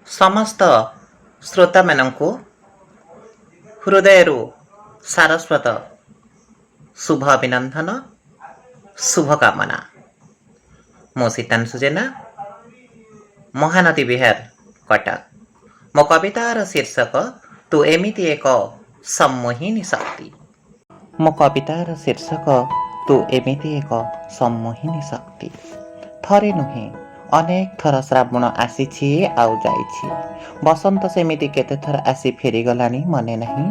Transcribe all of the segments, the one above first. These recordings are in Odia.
ସମସ୍ତ ଶ୍ରୋତାମାନଙ୍କୁ ହୃଦୟରୁ ସାରସ୍ୱତ ଶୁଭ ଅଭିନନ୍ଦନ, ଶୁଭକାମନା। ମୁଁ ସୀତାଂଶୁ ଜେନା, ମହାନଦୀ ବିହାର, କଟକ। ମୋ କବିତାର ଶୀର୍ଷକ ତୁ ଏମିତି ଏକ ସମ୍ମୋହିନୀ ଶକ୍ତି। ମୋ କବିତାର ଶୀର୍ଷକ ତୁ ଏମିତି ଏକ ସମ୍ମୋହିନୀ ଶକ୍ତି। ଥରେ ନୁହେଁ, ଅନେକ ଥର ଶ୍ରାବଣ ଆସିଛି ଆଉ ଯାଇଛି। ବସନ୍ତ ସେମିତି କେତେଥର ଆସି ଫେରିଗଲାଣି, ମନେ ନାହିଁ।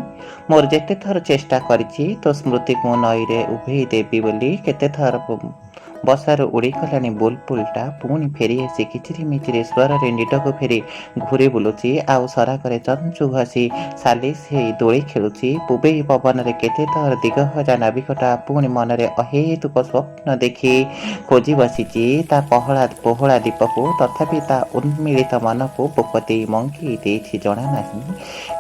ମୋର ଯେତେଥର ଚେଷ୍ଟା କରିଛି ତୋ ସ୍ମୃତିକୁ ନଈରେ ଉଭେଇ ଦେବି ବୋଲି, କେତେଥର ବସାରୁ ଉଡ଼ିଗଲାଣି ବୁଲବୁଲଟା, ପୁଣି ଫେରିଆସି କିଚିରି ମିଚିରି ସ୍ୱରରେ ନୀଡ଼କୁ ଫେରି ଘୁରି ବୁଲୁଛି ଆଉ ସରାଗରେ ଚଞ୍ଚୁ ଘଷି ସାଲିସ ହେଇ ଦୋଳି ଖେଳୁଛି। ପୂବେଇ ପବନରେ କେତେଥର ଦିଗହଜା ନାବିକଟା ପୁଣି ମନରେ ଅହେତୁକ ସ୍ୱପ୍ନ ଦେଖି ଖୋଜି ବସିଛି ତା ପହଳା ପୋହଳା ଦୀପକୁ। ତଥାପି ତା ଉନ୍ମୀଳିତ ମନକୁ ପୋକ ଦେଇ ମଙ୍ଗେଇ ଦେଇଛି, ଜଣା ନାହିଁ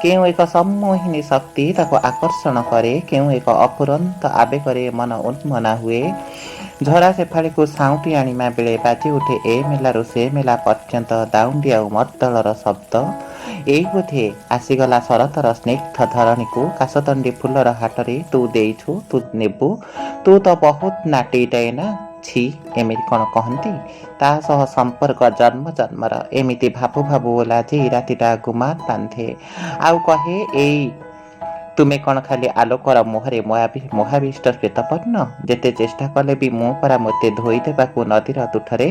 କେଉଁ ଏକ ସମ୍ମୋହିନୀ ଶକ୍ତି ତାକୁ ଆକର୍ଷଣ କରେ, କେଉଁ ଏକ ଅଫୁରନ୍ତ ଆବେଗରେ ମନ ଉନ୍ମନା ହୁଏ। ଝରା ଶେଫାଳିକୁ ସାଉଁଟି ଆଣିବା ବେଳେ ବାଜି ଉଠେ ଏ ମେଲାରୁ ସେ ମେଲା ପର୍ଯ୍ୟନ୍ତ ଦାଉଣ୍ଡି ଆଉ ମର୍ଦ୍ଦଳର ଶବ୍ଦ। ଏଇ ବୋଧେ ଆସିଗଲା ଶରତର ସ୍ନିଗ୍ଧ ଧରଣୀକୁ। କାଶତଣ୍ଡି ଫୁଲର ହାଟରେ ତୁ ଦେଇଛୁ, ତୁ ନେବୁ। ତୁ ତ ବହୁତ ନାଟେଇଟାଏ ନା? ଛି, ଏମିତି କ'ଣ କହନ୍ତି? ତା ସହ ସମ୍ପର୍କ ଜନ୍ମ ଜନ୍ମର। ଏମିତି ଭାବୁ ଭାବୁ ଲାଜେଇ ରାତିଟା ଗୁମାନ ବାନ୍ଧେ ଆଉ କହେ, ଏଇ ତୁମେ କ'ଣ ଖାଲି ଆଲୋକର ମୋହରେ ମୋହାବିଷ୍ଟ ଶ୍ଵେତପର୍ଣ୍ଣ? ଯେତେ ଚେଷ୍ଟା କଲେ ବି ମୁଁ ପରା ମୋତେ ଧୋଇଦେବାକୁ ନଦୀର ତୁଠରେ,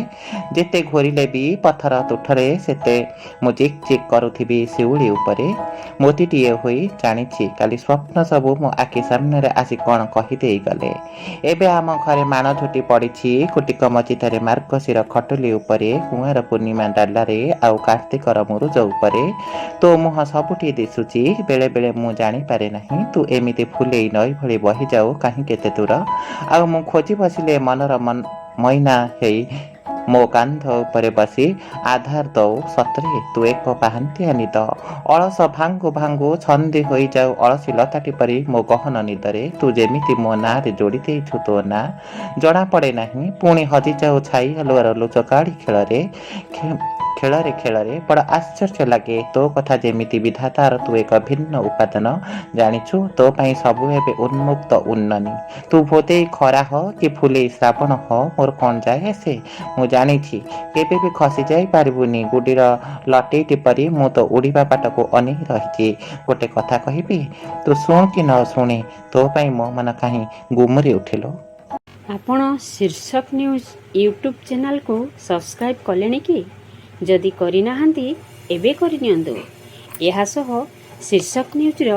ଯେତେ ଘୋରିଲେ ବି ପଥର ତୁଠରେ, ସେତେ ମୁଁ ଚିକ୍ ଚିକ୍ କରୁଥିବି ଶିଉଳି ଉପରେ ମୋତିଟିଏ ହୋଇ। ଜାଣିଛି, କାଲି ସ୍ୱପ୍ନ ସବୁ ମୋ ଆଖି ସାମ୍ନାରେ ଆସି କ'ଣ କହିଦେଇ ଗଲେ। ଏବେ ଆମ ଘରେ ମାଣ ଝୋଟି ପଡ଼ିଛି କୋଟିକ ମଚିତାରେ, ମାର୍ଗଶିର ଖଟୁଲି ଉପରେ, କୁଆଁର ପୂର୍ଣ୍ଣିମା ଡାଲାରେ ଆଉ କାର୍ତ୍ତିକର ମୁରୁଜ ଉପରେ। ତୋ ମୁହଁ ସବୁଠି ଦିଶୁଛି। ବେଳେ ବେଳେ ମୁଁ ଜାଣିପାରେ ନାହିଁ, ତୁ ଏମିତି ଫୁଲେଇ ନଈ ଭଳି ବହିଯାଉ କାହିଁ କେତେ ଦୂର। ଆଉ ମୁଁ ଖୋଜି ବସିଲେ ମନର ମଇନା ହେଇ ମୋ କାନ୍ଧ ଉପରେ ବସି ଆଧାର ଦଉ। ସତରେ ତୁ ଏକ ପାହାନ୍ତିଆ ନିଦ। ଅଳସ ଭାଙ୍ଗୁ ଭାଙ୍ଗୁ ଛନ୍ଦି ହୋଇଯାଉ ଅଳସୀ ଲତାଟି ପରି ମୋ ଗହନ ନିଦରେ। ତୁ ଯେମିତି ମୋ ନାଁରେ ଯୋଡ଼ି ଦେଇଛୁ ତୋ ନାଁ, ଜଣାପଡ଼େ ନାହିଁ। ପୁଣି ହଜିଯାଉ ଛାଇ ଆଲୁଅର ଲୁଚକାଳି ଖେଳରେ ଖେଳରେ ଖେଳରେ। ବଡ଼ ଆଶ୍ଚର୍ଯ୍ୟ ଲାଗେ ତୋ କଥା, ଯେମିତି ବିଧାତାର ତୁ ଏକ ଭିନ୍ନ ଉପାଦାନ। ଜାଣିଛୁ, ତୋ ପାଇଁ ସବୁ ଏବେ ଉନ୍ମୁକ୍ତ ଉନ୍ନନି। ତୁ ଭୋଦେଇ ଖରା ହ କି ଫୁଲେଇ ଶ୍ରାବଣ ହ, ମୋର କ'ଣ ଯାଏ ଆସେ? ମୁଁ ଜାଣିଛି, କେବେ ବି ଖସି ଯାଇ ପାରିବୁନି ଗୁଡ଼ିର ଲଟେଇଟି ପରି। ମୁଁ ତ ଉଡ଼ିବା ବାଟକୁ ଅନେଇ ରହିଛି। ଗୋଟେ କଥା କହିବି, ତୁ ଶୁଣ କି ନ ଶୁଣେ, ତୋ ପାଇଁ ମୋ ମନ କାହିଁ ଗୁମୁରି ଉଠିଲୋ। ଆପଣ ଶୀର୍ଷକ ନ୍ୟୁଜ୍ ୟୁଟ୍ୟୁବ୍ ଚ୍ୟାନେଲକୁ ସବସ୍କ୍ରାଇବ୍ କଲେଣି କି? ଯଦି କରିନାହାନ୍ତି, ଏବେ କରିନିଅନ୍ତୁ। ଏହା ସହ ଶୀର୍ଷକ ନ୍ୟୁଜ୍ର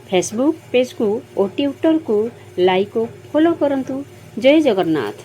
ଫେସବୁକ୍ ପେଜ୍କୁ ଓ ଟ୍ୱିଟରକୁ ଲାଇକ୍ ଓ ଫଲୋ କରନ୍ତୁ। ଜୟ ଜଗନ୍ନାଥ।